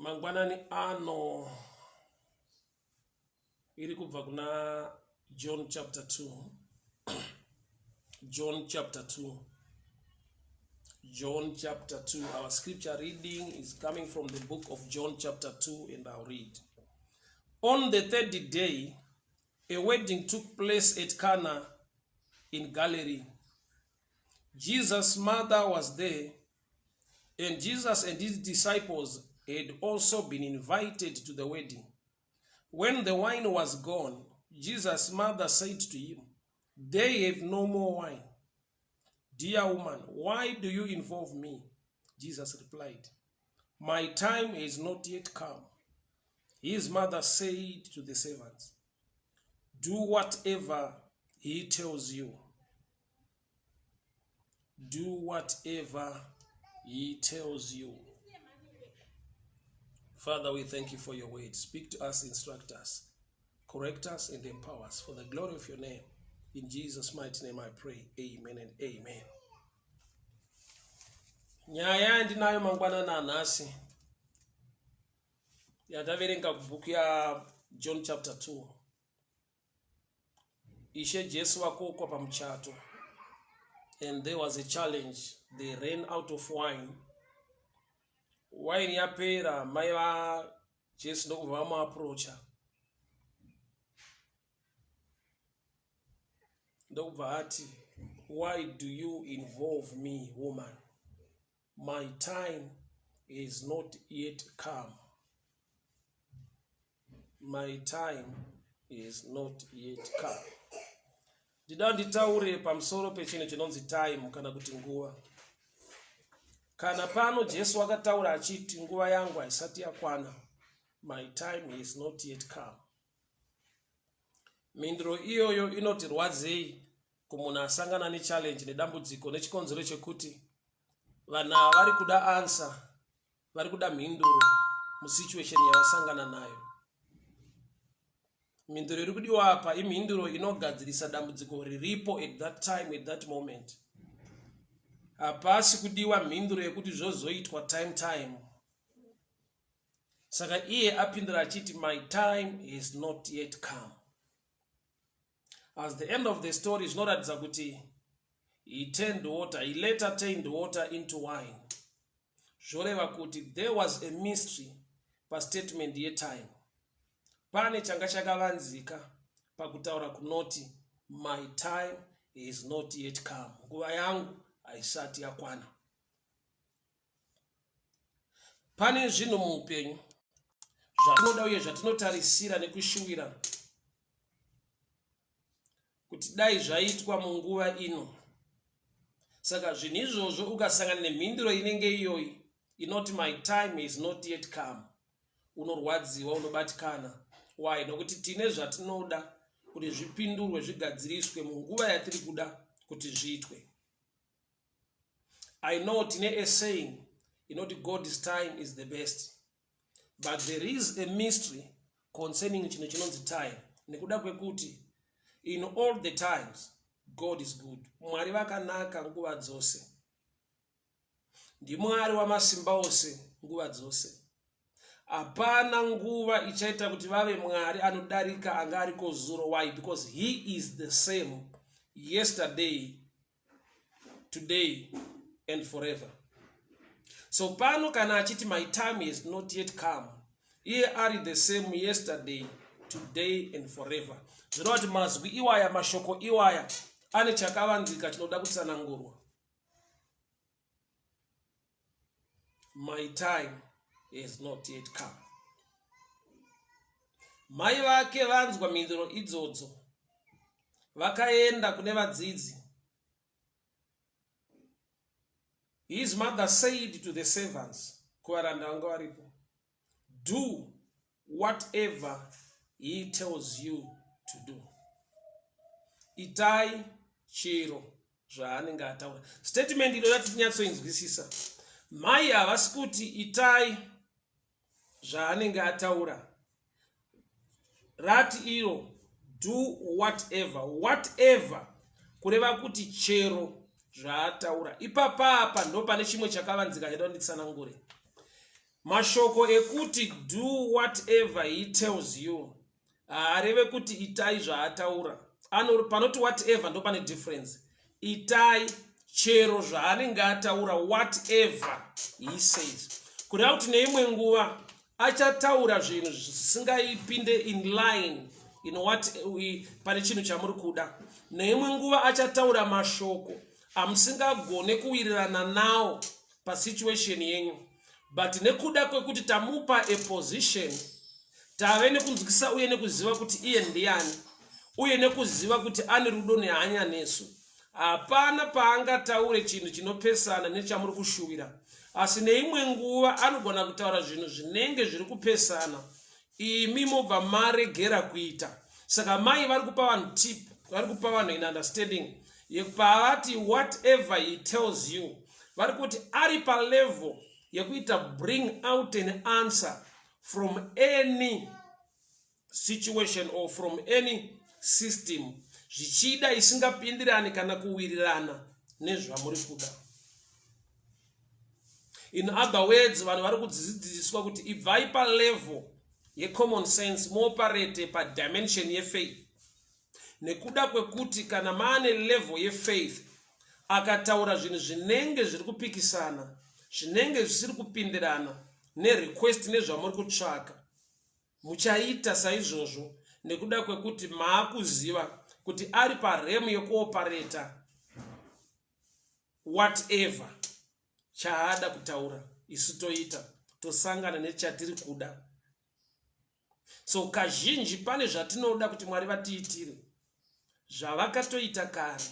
Mangwanani ano iri kubva kuna John chapter 2. John chapter 2. John chapter 2. Our scripture reading is coming from the book of John chapter 2 and I'll read. On the third day, a wedding took place at Cana in Galilee. Jesus' mother was there, and Jesus and his disciples had also been invited to the wedding. When the wine was gone, Jesus' mother said to him, They have no more wine. Dear woman, why do you involve me? Jesus replied, My time has not yet come. His mother said to the servants, Do whatever he tells you. Do whatever he tells you. Father, we thank you for your word. Speak to us, instruct us, correct us, and empower us for the glory of your name. In Jesus' mighty name I pray. Amen and amen. Nyaya yandinayo mangwanana anhasi yataverenga kubhuku yaJohn chapter 2. Ishe Jesu vakokwa pamuchato and there was a challenge. They ran out of wine. Wine yapera, mai vaJesu ndokubva vamuaprocha. Ndokubva ati, why do you involve me, woman? My time is not yet come. My time is not yet come. Ndida nditaure pamusoro pechinhu chinonzi time kana kuti nguva. Kana pano Jesu akataura achiti nguva yangu haisati yakwana. My time is not yet come. Mhinduro iyoyo inoti rwadzei kumunhu asangana nechallenge nedambudziko nechikonzero chekuti vanhu ava vari kuda answer, vari kuda mhinduro musituation yavasangana nayo. Mhinduro iri kudiwa apa imhinduro inogadzirisa dambudziko riripo at that time, at that moment. Hapasi kudiwa mhinduro yekuti zvozoitwa time time. Saka iye apindura achiti my time has not yet come. As the end of the story zvinoratidza kuti he turned water, he later turned water into wine. Zvoreva kuti there was a mystery pastatement yetime. Pane changa chakavanzika pakutaura kunoti my time is not yet come. Nguva yangu haisati yakwana. Pane zvinhu muupenyu zvatinoda uye zvatinotarisira nekushuwira kuti dai zvaitwa munguva ino. Saka zvinhu izvozvo ukasangana nemhinduro inenge iyoyi inoti my time is not yet come, unorwadziwa, unobatikana. Why? Nokuti tine zvatinoda kuti zvipindurwe, zvigadziriswe munguva yatiri kuda kuti zviitwe. I know tine a saying inoti God's time is the best, but there is a mystery concerning chinhu chinonzi time, nekuda kwekuti in all the times God is good. Mwari vakanaka nguva dzose, ndiMwari wamasimba ose nguva dzose. Hapana nguva ichaita kuti vave Mwari anodarika anga ariko zuro. Why? Because he is the same yesterday, today and forever. So pano kana achiti my time has not yet come, iye ari the same yesterday, today and forever. Zvinova kuti mazwi iwaya, mashoko iwaya ane chakavanzika chinoda kutsanangurwa. My time has not yet come. Mai vake vanzwa mhinduro idzodzo vakaenda kune vadzidzi. His mother said to the servants, kuvaranda vanga varipo, do whatever he tells you to do. Itai chero zvaanenge ataura. Statement inoda tinyatsoinzwisisa. Mai havasi kuti itai zvaanenge ataura. Rati iro do whatever, whatever kureva kuti chero zvaataura. Ipapa apa ndo pane chimwe chakavanzika chada nditsanangure. Mashoko ekuti do whatever he tells you haareve kuti itai zvaataura. Ano panoti whatever ndo pane difference. Itai chero zvaanenge ataura, whatever he says. Kureva kuti neimwe nguva achataura zvinhu zvisingaipinde in line in what pane chinhu chamuri kuda. Neimwe nguva achataura mashoko amusingagone kuwirirana nawo pasituation yenyu, but nekuda kwekuti tamupa a position, tave nekunzwisisa uye nekuziva kuti iye ndiani, uye nekuziva kuti ane rudo nehanya nesu, hapana paangataure chinhu chinopesana nechamuri kushuvira. Asi neimwe nguva anogona kutaura zvinhu zvinenge zviri kupesana, imi mobva maregera kuita. Saka mai vari kupa vanhu tip, vari kupa vanhu in understanding yekupavati whatever he tells you, vari kuti ari palevel yekuita bring out an answer from any situation or from any system, zvichida isingapindirani kana kuwirirana nezvamuri kuda. In other words, vanhu vari kudzidziswa kuti ibvai palevel yecommon sense, muoperate padimension yefaith, nekuda kwekuti kana maane level yefaith, akataura zvinhu zvinenge zviri kupikisana, zvinenge zvisiri kupindirana nerequest nezvamuri kutsvaka, muchaita saizvozvo nekuda kwekuti maakuziva kuti ari parealm yekuoperate whatever chaada kutaura, isu toita, tosangana nechatiri kuda. So kazhinji pane zvatinoda kuti Mwari vatiitire, zvavakatoita kare,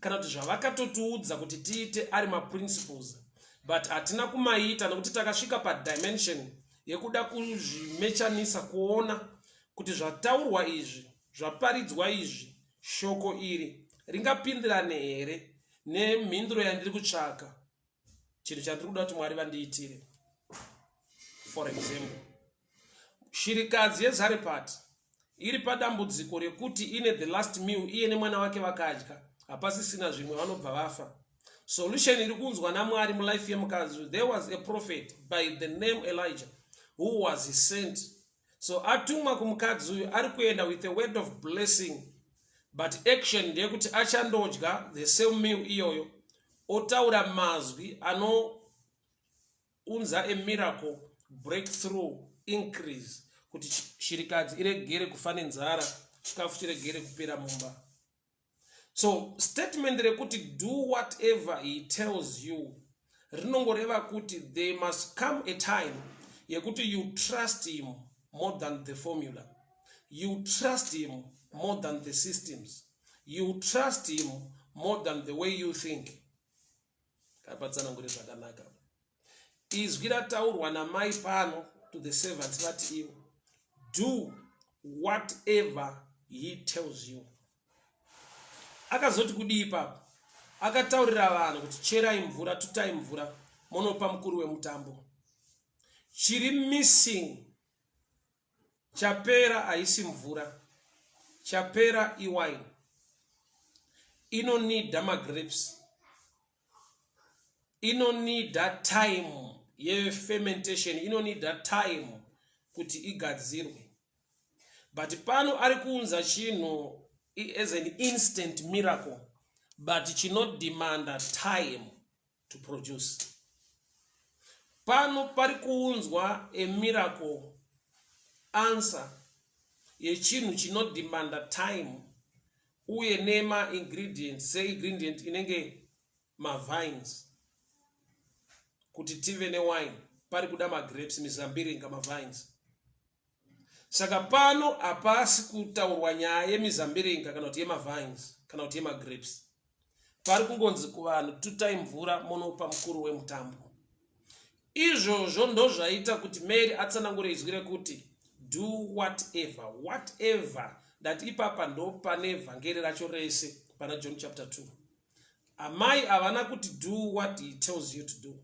kana kuti zvavakatotiudza kuti tiite ari maprinciples, but hatina kumaita nekuti takasvika padimension yekuda kuzvimechanisa, kuona kuti zvataurwa izvi, zvaparidzwa izvi, shoko iri ringapindirane here nemhinduro yandiri kutsvaka, chinhu chandiri kuda kuti Mwari vandiitire. For example, shirikadzi yeZarepati iri padambudziko rekuti ine the last meal, iye nemwana wake vakadya, hapasisina zvimwe, vanobva vafa. Solution iri kuunzwa naMwari mulife yemukadzi, there was a prophet by the name Elijah who was sent. So atumwa kumukadzi uyu, ari kuenda with a word of blessing, but action ndeyekuti achandodya the same meal iyoyo, otaura mazwi anounza a miracle, breakthrough, increase, kuti shirikadzi iregere kufa nenzara, chikafu chiregere kupera mumba. So statement rekuti do whatever he tells you rinongoreva kuti there must come a time yekuti you trust him more than the formula, you trust him more than the systems, you trust him more than the way you think. Kapatsanangure zvakanaka izwi rataurwa namai pano to the servants, vati ivo, "Do whatever he tells you." Akazoti kudii ipapo? Akataurira vanhu kuti cherai mvura, tutai mvura, munopa mukuru wemutambo. Chiri missing, chapera, haisi mvura, chapera iwine. Inonida magrapes, inonida time yefermentation, inonida time kuti igadzirwe. But pano ari kuunza chinhu as an instant miracle, but chinodemanda time to produce. Pano pari kuunzwa a miracle answer yechinhu chinodemanda time uye nemaingredients, seingredient inenge mavines. Kuti tive newine pari kuda magrapes, mizambiringa, mavines. Saka pano hapasi kutaurwa nyaya yemizambiringa kana kuti yemavines kana kuti yemagrapes. Pari kungonzi kuvanhu, tutai mvura, munopa mukuru wemutambo. Izvozvo ndo zvaita kuti Mary atsanangure izwi rekuti do whatever, whatever. Ndati ipapa ndo pane vhangeri racho rese pana John chapter 2. Amai havana kuti do what he tells you to do,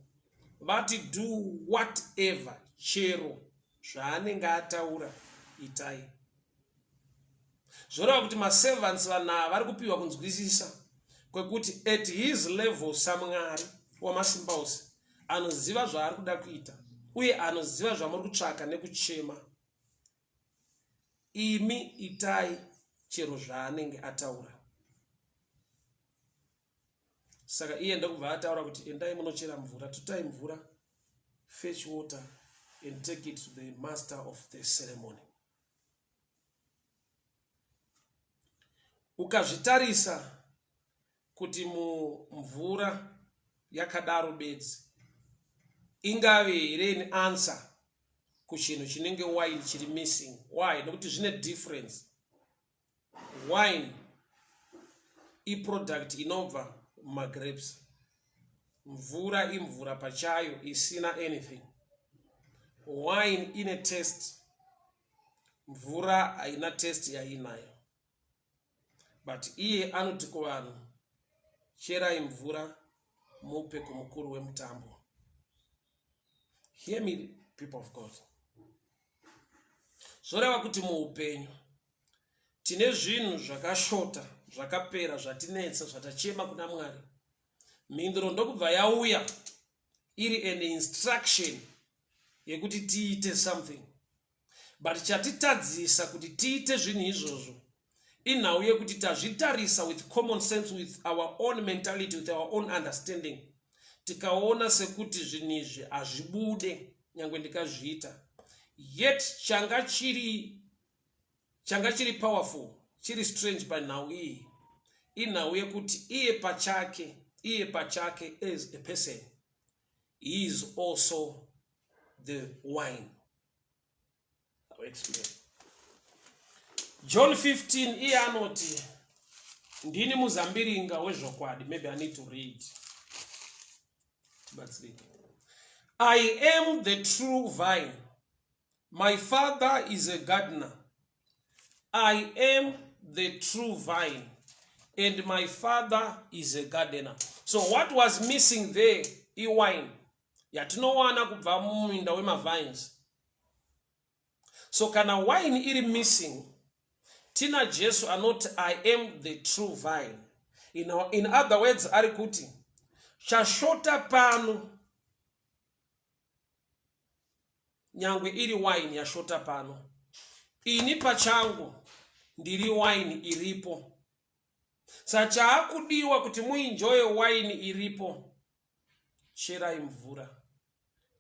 vati do whatever, chero zvaanenge ataura itai. Zvoreva kuti maservants, vanhu ava vari kupiwa kunzwisisa kwekuti at his level, saMwari wamasimba ose anoziva zvaari kuda kuita. uye anoziva zvamuri kutsvaka nekuchema. Imi itai chero zvaanenge ataura. Saka iye ndokubva ataura kuti endai munochera mvura, tutai mvura, fetch water and take it to the master of the ceremony. Ukazvitarisa kuti mumvura yakadaro bedzi ingave here an answer kuchinhu chinenge wine chiri missing. Why? Nokuti zvine difference. Wine iproduct inobva mumagrapes. Mvura imvura pachayo isina anything. Wine ine taste, mvura haina taste yainayo. But iye anoti kuvanhu, cherai mvura mupe kumukuru wemutambo. Hear me, people of God. Zvoreva kuti muupenyu tine zvinhu zvakashota, zvakapera, zvatinetsa, zvatachema kuna Mwari. Mhinduro ndokubva yauya iri an instruction yekuti tiite something, but chatitadzisa kuti tiite zvinhu izvozvo inhau yekuti tazvitarisa with common sense, with our own mentality, with our own understanding, tikaona sekuti zvinhu izvi hazvibude nyangwe ndikazviita. Yet changa chiri powerful, chiri strange panhau iyi, inhau yekuti iye pachake as a person, he is also the wine. I'll explain. John 15, iye anoti, "Ndini muzambiringa wezvokwadi." Maybe I need to read, tibatsirike. "I am the true vine. My Father is a gardener. I am the true vine and my Father is a gardener." So what was missing there iwine yatinowana kubva mumuminda wemavines. So kana wine iri missing, tina Jesu anoti, "I am the true vine." In other words, ari kuti chashota pano, nyangwe iri wine yashota pano, ini pachangu ndiri wine iripo. Saka chaakudiwa kuti muenjoye wine iripo, cherai mvura,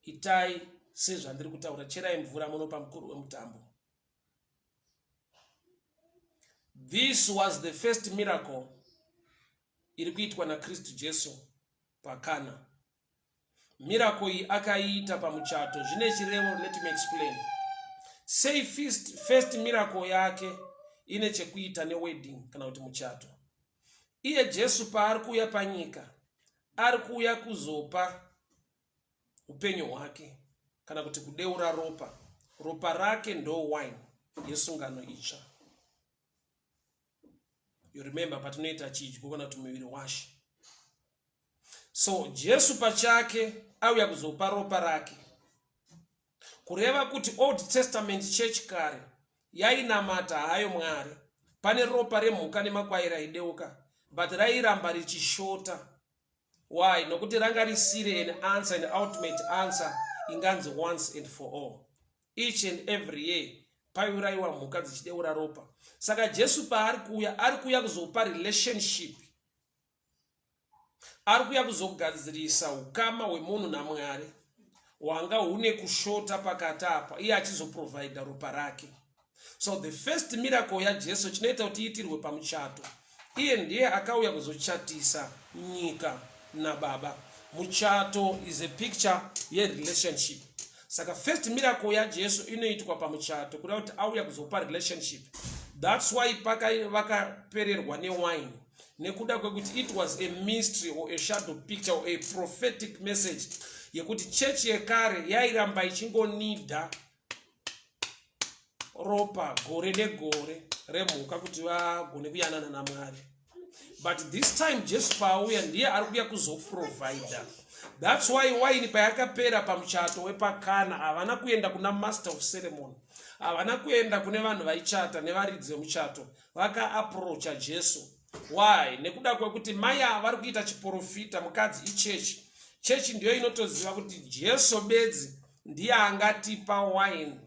itai sezvandiri kutaura, cherai mvura munopa mukuru wemutambo. This was the first miracle iri kuitwa naKristu Jesu paKana. Miracle iyi akaiita pamuchato zvine chirevo. Let me explain. Sei first miracle yake ine chekuita newedding kana kuti muchato? Iye Jesu paari kuuya panyika, ari kuuya kuzopa upenyu hwake kana kuti kudeura ropa. Ropa rake ndo wine yesungano itsva. You remember patinoita chidyo kana kuti muviri washe. So Jesu pachake auya kuzopa ropa rake, kureva kuti Old Testament church kare yainamata hayo Mwari pane ropa remhuka nemakwai raideuka, but rairamba richishota. Why? Nokuti ranga risiri an answer, an ultimate answer inganzi once and for all. Each and every year paiurayiwa mhuka dzichideura ropa. Saka Jesu paari kuuya, ari kuuya kuzopa relationship, ari kuuya kuzogadzirisa ukama hwemunhu naMwari hwanga hune kushota pakati apa, iye achizoprovhaidha ropa rake. So the first miracle yaJesu chinoita kuti iitirwe pamuchato. Iye ndiye akauya kuzochatisa nyika naBaba. Muchato is a picture yerelationship. Saka first miracle yaJesu inoitwa pamuchato, kuda kuti auya kuzopa relationship. That's why vakapererwa newine, nekuda kwekuti it was a mystery or a shadow picture or a prophetic message yekuti chechi yekare yairamba ichingonidha ropa gore negore remhuka kuti vagone kuyanana naMwari. But this time Jesu paauya, ndiye ari kuuya kuzoprovhaidha. That's why waini payakapera pamuchato wepaKana, havana kuenda kuna master of ceremony, havana kuenda kune vanhu vaichata nevaridzi vemuchato, vakaapproacha Jesu. Why? Nekuda kwekuti mai ava vari kuita chiprofita. Mukadzi ichechi. Chechi ndiyo inotoziva kuti Jesu bedzi. Ndiye angatipa wine,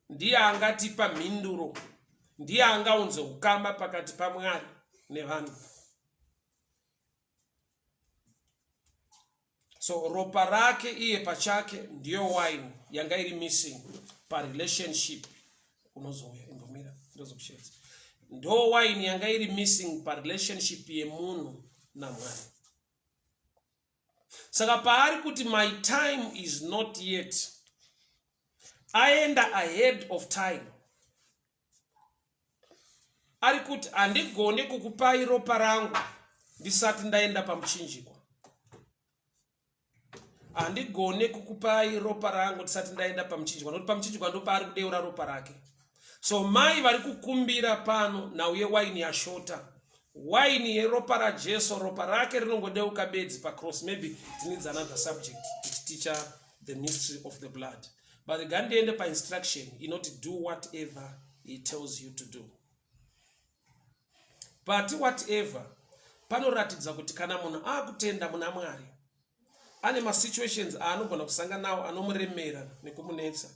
ndiye angatipa mhinduro, ndiye angaunze ukama pakati paMwari nevanhu. So ropa rake iye pachake ndiyo wine yanga iri missing parelationship. Unozouya, imbomira ndozokushevedza. Ndo wine yanga iri missing parelationship yemunhu naMwari. Saka paari kuti my time is not yet, aenda ahead of time. Ari kuti handigoni kukupai ropa rangu ndisati ndaenda pamuchinjikwa. Handigone kukupai ropa rangu ndisati ndaenda pamuchinjikwa, nokuti pamuchinjikwa ndopaari kudeura ropa rake. So mai vari kukumbira pano nhau yewaini yashota, waini yeropa raJesu. Ropa rake rinongodeuka bedzi pacross. Maybe it needs another subject tichiticha the mystery of the blood, but rega ndiende painstruction inoti do whatever he tells you to do. But whatever panoratidza kuti kana munhu akutenda muna Mwari, ane masituations aanogona kusangana nawo anomuremera nekumunetsa,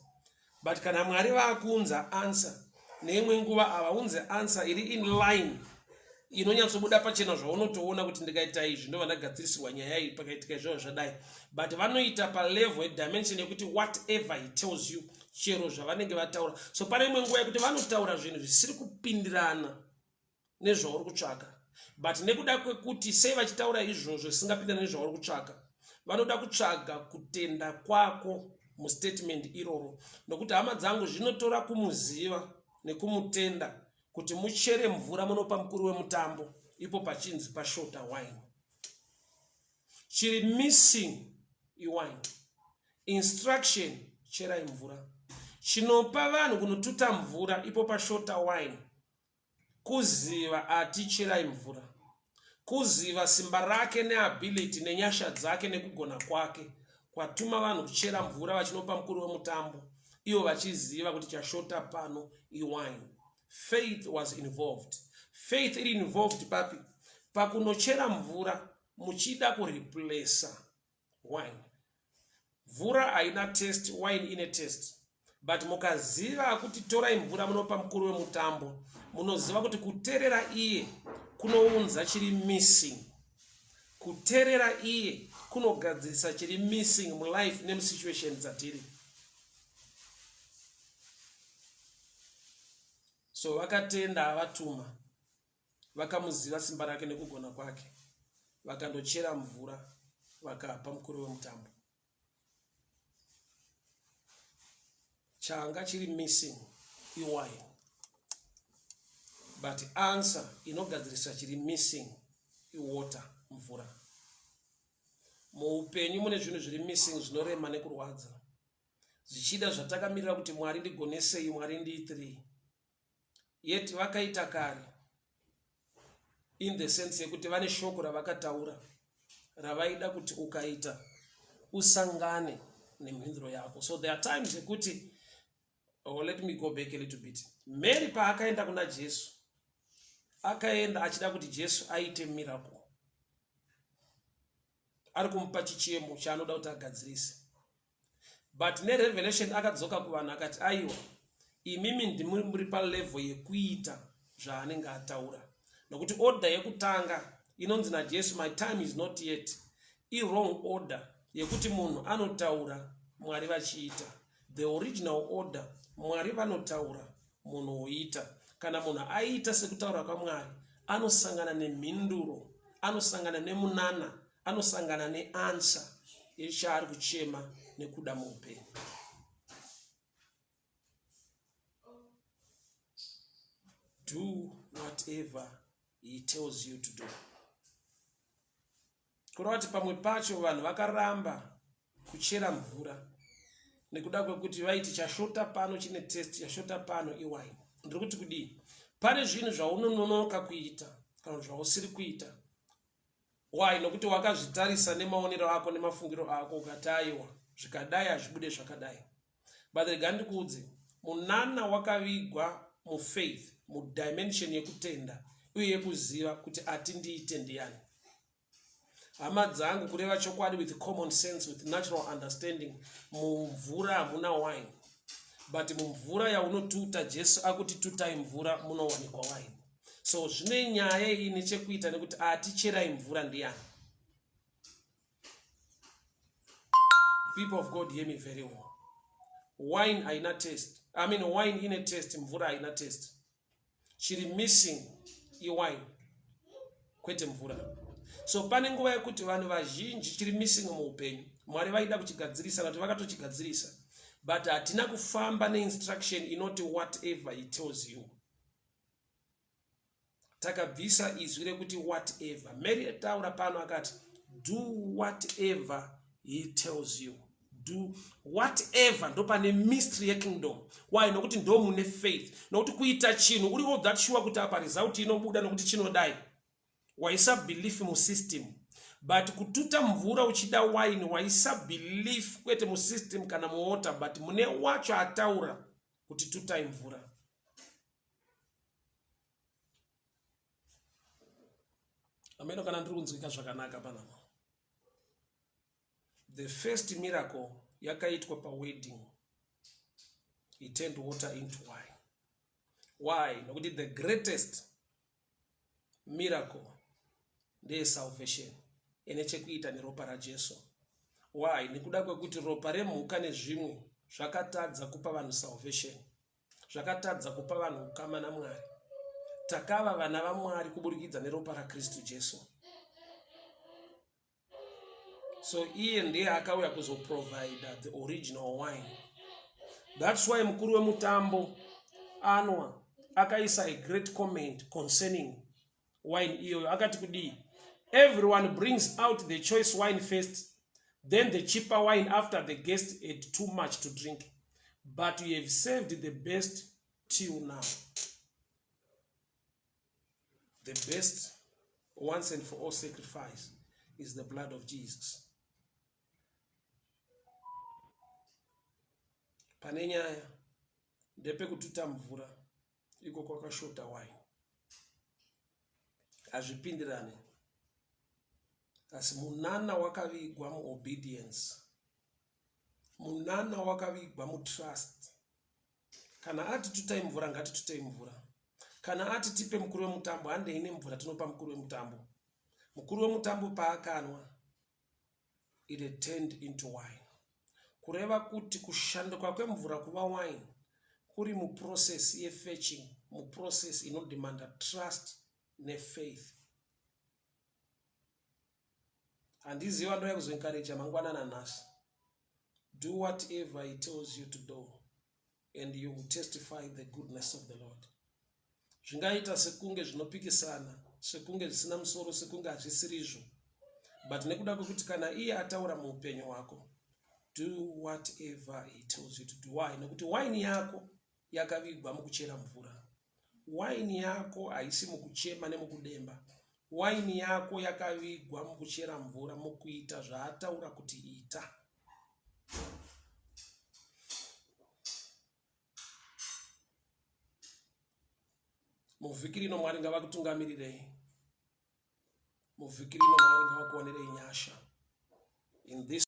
but kana Mwari vaakuunza answer, neimwe nguva havaunze answer iri in line inonyatsobuda pachena zvaunotoona kuti ndikaita izvi ndova ndagadzirisirwa nyaya iyi, pakaitika izvozvo zvadai, but vanoita palevel yedimension yekuti whatever he tells you, chero zvavanenge vataura. So pane imwe nguva yekuti vanotaura zvinhu zvisiri kupindirana nezvauri kutsvaka, but nekuda kwekuti sei vachitaura izvozvo zvisingapindirana nezvauri kutsvaka, vanoda kutsvaga kutenda kwako mustatement iroro. Nokuti hama dzangu, zvinotora kumuziva nekumutenda kuti muchere mvura munopa mukuru wemutambo ipo pachinzi pashota wine. Chiri missing iwine. Instruction, cherai mvura. Chinopa vanhu kunotuta mvura ipo pashota wine kuziva ati cherai mvura, kuziva simba rake neability nenyasha dzake nekugona kwake kwatuma vanhu kuchera mvura vachinopa mukuru wemutambo, ivo vachiziva kuti chashota pano iwine. Faith was involved. Faith iri involved papi? Pakunochera mvura muchida kureplacer wine. Mvura haina taste, wine ine taste, but mukaziva kuti torai mvura munopa mukuru wemutambo, munoziva kuti kuterera iye kunounza chiri missing, kuterera iye kunogadzirisa chiri missing mulife nemusituation dzatiri. So vakatenda avatuma, vakamuziva simba rake nekugona kwake, vakandochera mvura vakapa mukuru wemutambo. Changa chiri missing iwine, but answer inogadzirisa chiri missing iwater, mvura. Muupenyu mune zvinhu zviri missing zvinorema nekurwadza, zvichida zvatakamirira kuti Mwari ndigonesei, Mwari ndiitirei, yet vakaita kare, in the sense yekuti vane shoko ravakataura ravaida kuti ukaita usangane nemhinduro yako. So there are times yekuti, oh, let me go back a little bit. Mary paakaenda kuna Jesu, akaenda achida kuti Jesu aite miracle, ari kumupa chichemo chaanoda kuti agadzirise, but nerevelation akadzoka kuvanhu akati, aiwa, imimi ndimi muri palevel yekuita zvaanenge ataura, nokuti order yekutanga inonzi naJesu, "My time is not yet," iwrong order yekuti munhu anotaura, Mwari vachiita. The original order, Mwari vanotaura, munhu woita. Kana munhu aita sekutaura kwaMwari, anosangana nemhinduro, anosangana nemunana, anosangana neanswer yechaari kuchema nekuda muupenyu. Do whatever he tells you to do. Kureva kuti pamwe pacho vanhu vakaramba kuchera mvura nekuda kwekuti vaiti chashota pano chine taste, chashota pano iwine. Ndiri kuti kudii? Pane zvinhu zvaunononoka kuita kana zvausiri kuita. Why? Nokuti wakazvitarisa nemaonero ako nemafungiro ako, ukati aiwa, zvikadai hazvibude zvakadai. But rega ndikuudze, munana wakavigwa mufaith, mudimension yekutenda uye yekuziva kuti ati ndiite ndiani. Hama dzangu, kureva chokwadi, with common sense, with natural understanding, mumvura hamuna wine, but mumvura yaunotuta, Jesu akuti tutai mvura, munowanikwa wine. So zvine nyaya iyi nechekuita nekuti aticherai mvura ndiyani. People of God, hear me very well. Wine haina taste. I mean, wine ine taste, mvura haina taste. Chiri missing iwine, kwete mvura. So pane nguva yekuti vanhu vazhinji chiri missing muupenyu, Mwari vaida kuchigadzirisa, vati vakatochigadzirisa, but hatina kufamba neinstruction inoti whatever he tells you. Takabvisa izwi rekuti whatever. Mary ataura pano akati do whatever he tells you, do whatever. Ndopane mystery yekingdom. Why? Nokuti ndo mune faith, nokuti kuita chinhu uri all that sure kuti apa result inobuda nokuti chinodai, waisa belief musystem. But kututa mvura uchida wine, waisa belief kwete musystem kana muwater, but mune wacho ataura kuti tutai mvura. Ameno kana ndiri kunzwika zvakanaka panapa. The first miracle yakaitwa pawedding, he turned water into wine. Why? Nokuti the greatest miracle ndeyesalvation ine chekuita neropa raJesu. Why? Nekuda kwekuti ropa remhuka nezvimwe zvakatadza kupa vanhu salvation, zvakatadza kupa vanhu ukama naMwari. Takava vana vaMwari kuburikidza neropa raKristu Jesu. So iye ndiye akauya kuzoprovida the original wine. That's why mukuru wemutambo anwa akaisa a great comment concerning wine iyoyo. Akati kudii? Everyone brings out the choice wine first, then the cheaper wine after the guest had too much to drink, but you have saved the best till now. The best once and for all sacrifice is the blood of Jesus. Pane nyaya ndepekututa mvura iko kwakashota wine, hazvipindirane. Asi munana wakavigwa muobedience, munana wakavigwa mutrust. Kana ati tutai mvura, ngatitutei mvura. Kana ati tipe mukuru wemutambo, handei nemvura tinopa mukuru wemutambo. Mukuru wemutambo paakanwa, it had turned into wine. Kureva kuti kushanduka kwemvura kuva wine kuri muprocess yefetching, muprocess inodemanda trust nefaith. Handiziva, ndouya kuzoencouraja mangwanana nhasi. Do whatever he tells you to do and you will testify the goodness of the Lord. Zvingaita sekunge zvinopikisana, sekunge zvisina musoro, sekunge hazvisirizvo, but nekuda kwekuti kana iye ataura muupenyu hwako, do whatever he tells you to do. Why? Nekuti waini yako yakavigwa mukuchera mvura. Waini yako haisi mukuchema nemukudemba. Waini yako yakavigwa mukuchera mvura, mukuita zvaataura kuti ita. Muvhiki rino Mwari ngavakutungamirirei. Muvhiki rino Mwari ngavakuwanerei nyasha in this